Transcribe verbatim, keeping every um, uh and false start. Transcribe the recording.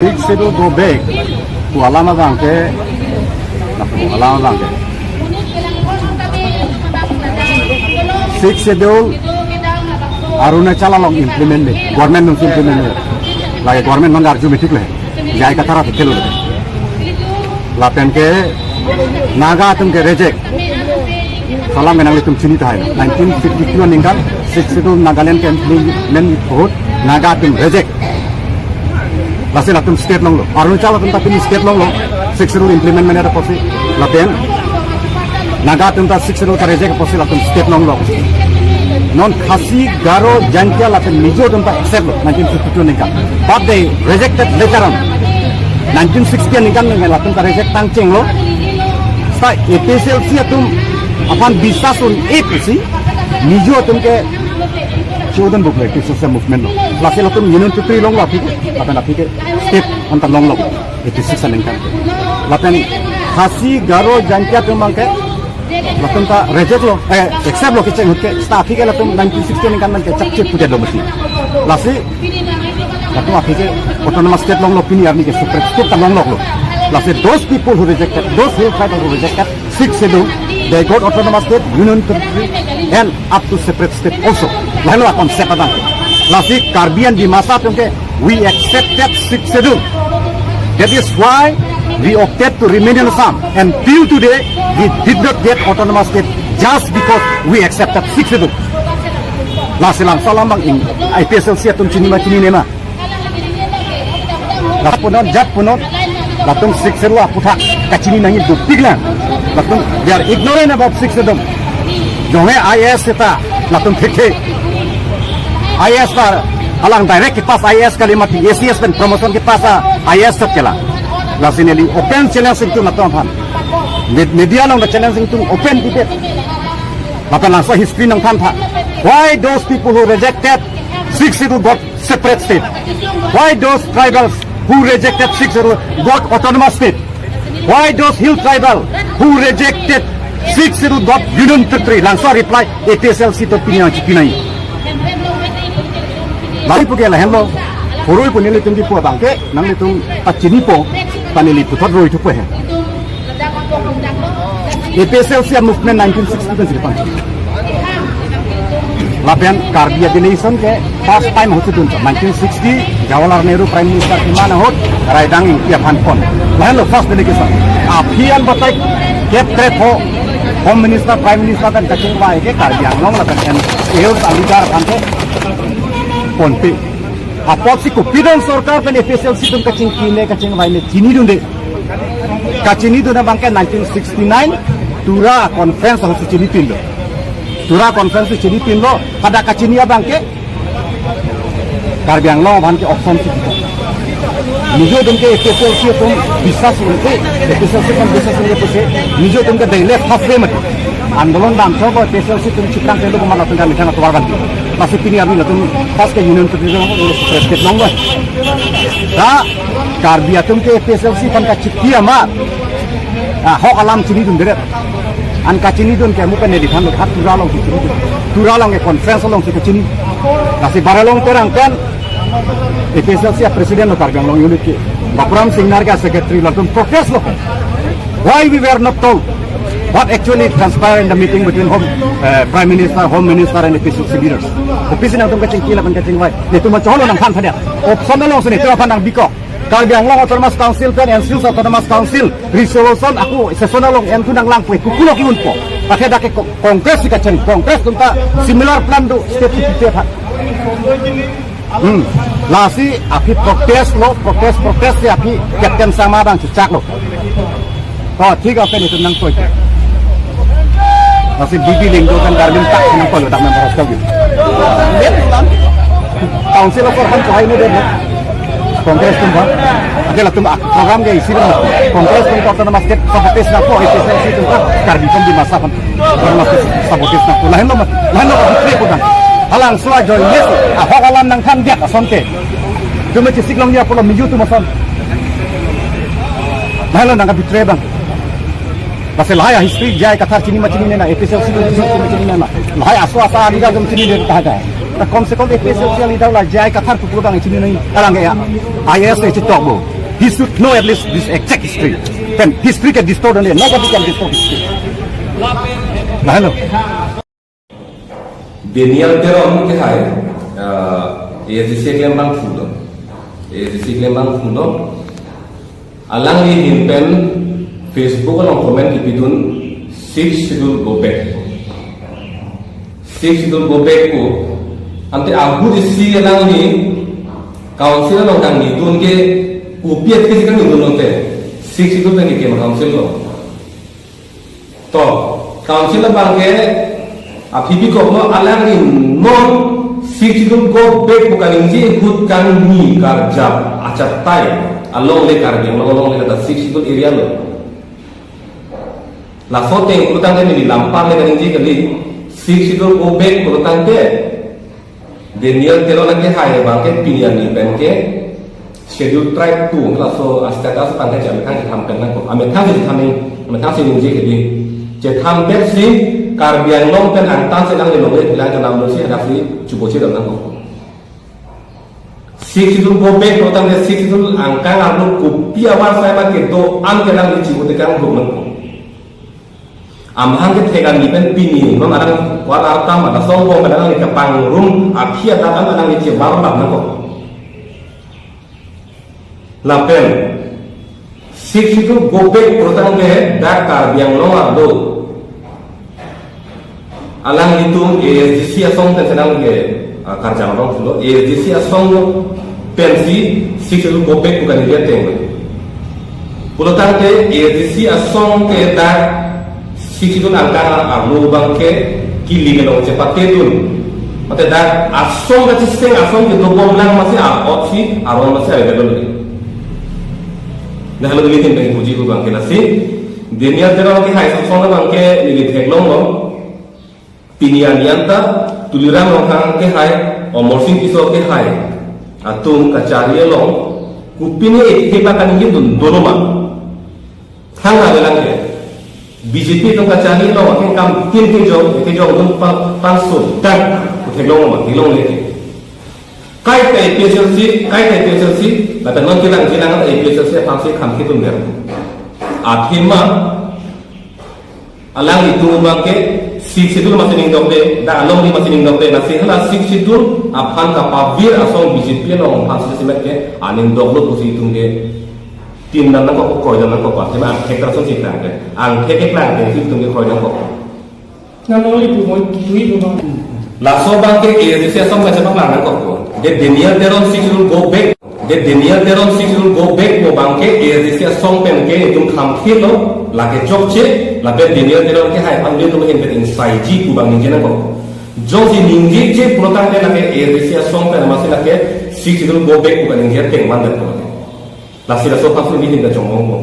Sixth Schedule go back to alam abang ke, alam abang ke. Sixth Schedule Arunachal along implement me, government nung implement me. Lake government nung arju metik le, J I Kathar atum kelo le. Lapen ke Naga atum ke reject. Alam ke nanglitum chini tahai. Nineteen fifty-two aningkan Sixth Schedule Nagaland ke implement ahut Naga atum reject. Lasi latum state longlo. Arunachal atum ta pini state longlo. Sixth Schedule implement mane apotsi. Lapen Naga atum ta Sixth Schedule ta reject apotsi latum state longlo. Non Khasi, Garo, Jaintia lapen Mizo atum ta accept lo nineteen fifty-two aningkan. But they rejected later on. Nineteen sixty aningkan latum ta reject tang chenglo. Seta A P H L C atum aphan biswas un-e pusi Mizo atum ke chodan buk le social movement lo. Lasi latum Union Territory longlo aphi ke, lapen aphi ke state anta longlo eighty-six aningkan. Lapen Khasi, Garo, Jaintia atum abang ke latum ta reject lo, eh, accept lo kecheng ahut ke, seta aphi ke latum nineteen sixty aningkan abang ke chakche pudet lo mati. Lasi latum aphi ke autonomous state longlo, pini arni ke separate state ta longloklo. Lasi those people who rejected, those hill tribal who rejected Sixth Schedule, they got autonomous state, Union Territory, and up to separate state also. Lalu akan sepadan. Lasi Karbi and Dimasa atum ke, we accepted Sixth Schedule. That is why we opted to remain in Assam. And till today, we did not get autonomous state just because we accepted Sixth Schedule. Lasi langso alam abang in A P H L C atum chini ma chinine ma. Rat punon, jat punon, latum Sixth Schedule aputhak kachini nangji dopik lang. Latum, they are ignorant about Sixth Schedule. Jonghe I A S seta latum thekthe. I A S ta alang direct kepass I A S kali mati, A C S pen promotion kepass a I A S sat kelang. Lasi neli open challenge ingtung latum aphan. Med-, media along ta challenge ingtung, open debate. Lapen langso history nangthan tha. Why those people who rejected Sixth Schedule got separate state? Why those tribals who rejected Sixth Schedule got autonomous state? Why those hill tribal who rejected Sixth Schedule got Union Territory? Langso reply A P H L C atum pini nangchipinai. Lahi puke lahenlo, horoi pu nelitum kipu abang ke, nanglitum pachinipo, ta neli puthot roi thupo he. A P H L C movement nineteen sixty kan sirpan. Lapen Karbi a-delegation ke first time ahutsi dun, nineteen sixty, Jawaharlal Nehru Prime Minister keman ahut, Raidang Ingti aphan pon. Lahenlo first delegation. Aphi an batai kep kep ho, Home Minister, Prime Minister pen kachingvai ke Karbi Anglong lapen M L A, leader aphan ke ponpe. Apotsi kopidon sorkar pen A P H L C atum kachingki ne kachingvai ne chinidunde. Kachinidun abang ke nineteen sixty-nine Tura Conference ahutsi chinipinlo. Tura Conference ahutsi chinipinlo, pada kachini abang ke Karbi Anglong aphan ke option si kita. Mizo atum ke A P H L C atum biswas un-e, A P H L C atum biswas un-e pusi, Mizo atum ke daily first day mati. Andolon damchok A P H L C atum chiprang telo komat latum kami thang atuar kan. Lasi pini arni latum first ke Union Territory long, press ke long ba. Ta Karbi atum ke A P H L C aphan kachiki ama. Ah, ahok alam chinidunde ret. An kachinidun ke mukan ne dikhan lo, ha Tura alongsi chinidun. Tura along ke conference alongsi kachini. Lasi Baralong Terang pen A P H L C president lo Karbi Anglong unit ke. Bapuram Singnar ke secretary latum protest lo. Why we were not told what actually transpired in the meeting between Home, uh, Prime Minister, Home Minister and A P H L C leaders? Kopisi nangtum kachingki lapen kachingvai? Netum ma cholo nangthan tha dia. Option alongsi netum aphan nangbikok. Karbi Anglong Autonomous Council pen N C Hills Autonomous Council resolution ako session along entu nanglangpo, kukulo ki-unpo. Pakai dak ke ko-, Congress si kacheng, Congress atum ta similar plan do state si pite tha. Hmm. Lasi aphi protest lo, protest, protest si aphi Captain Sangma abang chechak lo. Oh, thik apen itu nangkoi. Lasi B B Lyngdoh kan Darling tak nangkoi lo dak member house kau gitu. Council of Orphan Kohai ini deh. Congress atum ba. Ake latum ak-, program ke isi ba. Congress atum autonomous state sabotage nangpo, A P H L C atum ta Karbi atum Dimasa aphan autonomous state sabotage nangpo. Lahenlo ma, lahenlo ka betray ko dan. Halangso ajoine ahok alam nangthan diak ason ke. Atum chesik longji apotlo Mizo atum ason. Lahenlo nangka betray abang. Lasi lahai history J I Kathar chini ma chinine ma, A P H L C atum chini ma chinine ma. Lahai aso asa adi atum chinine tahai tahai. Kom se kom A P H L C a-leader la J I Kathar pu abang chini nang alang ya. I A S e chitok bo. He should know at least this exact history. Then history can distort only. Nobody can distort history. Nah, hello. Daniel Teron ke hai, uh, A S D C klem abang pulo. A S D C klem abang pulo. Alangli ahin pen Facebook along comment kepidun, "Sixth Schedule go back." Sixth Schedule go back ko. Ante ahut isi alangli council along kangnidun ke, kopi athe si kangnidun lote. Sixth Schedule pen kekim council along. To, council abang ke aphi bikoklo, alangli non Sixth Schedule go back pu kaningje ahut kangni karjap achatai alongle, Karbi Anglong alongle, ta Sixth Schedule area lo. Laso ateng pulotangte neli lampar le kaningje kali, Sixth Schedule go back pulotangte Daniel Teron ke hai abang ke pini arni pen ke Scheduled Tribe two, laso a-status abang ke amethang si tham pen nangkok. Amethang si tham, amethang si ningje kali. Chetham pen si Karbi Anglong pen angtan si nang lelong le bilang kanam lo si hadak si chubo si dam nangkok. Sixth Schedule go back pulotangte Sixth Schedule angkang arlo kopi avarsai ma kedo-an ke nangli chibu tekang duk nangkok. Amahang kethek arni pen pini non arang kwar artam ada songbong pen alangli kepangrum aphi adak an alangli chebar bang nangkok. Lapen Sixth Schedule go back pulotangte dak Karbi Anglong arlo alanglitum A S D C asong pen si nangke, ah, karjang rong pulo, A S D C asong pensi Sixth Schedule go back pu kaningje ateng. Pulotangte A S D C asong ke dak Sixth Schedule angkang arlo abang ke kili kelong chepatedun. Mate dak asong kachiseng asong kedobom lang masi a-ot si aron masi available. Dah lalu nelihin pen puji pu abang ke lasi. Daniel Teron ke hai asong abang ke neli theklonglo. Pini arni anta Tuliram Ronghang ke hai, Amarsing Tisso ke hai atum kachari along kopine ithip akaningjedun dolo ma. Thang avelang ke. B J P atum kachari along akengkam tin kejong, kejongdun pa, pansodang. Ko theklong ma, theklongle ke. Kaita A P H L C, kaita A P H L C, lapen non kelang kelang A P H L C aphansi kham ketun der. Athema alanglitum abang ke Sixth Schedule masi ningdokde, dak alongri masi ningdokde, lasi hala Sixth Schedule aphan kapavir asong B J P along aphansi simet ke aning doklo pusi itum ke tin dan nangkok, kroi dan nangkok, athema angthek ason si klangte, angthek keklangte si itum ke kroi nangkok. Nang nangli pu moi tui pu bang. Laso abang ke A S D C asong pen sepak lang nangkok ko. De Daniel Teron Sixth Schedule go back. De Daniel Teron Sixth Schedule go back pu abang ke A S D C asong pen ke itum khamkhelo, lake chokche, lapen Daniel Teron ke hai aphan itum ahin pen ingsaiji pu abang ningje nangkok. Jongsi ningjeje pulotangte lake A S D C asong pen masi lake Sixth Schedule go back pu kaningje ateng mandet ko. Lasi laso aphansi nelihin kachongmong ko.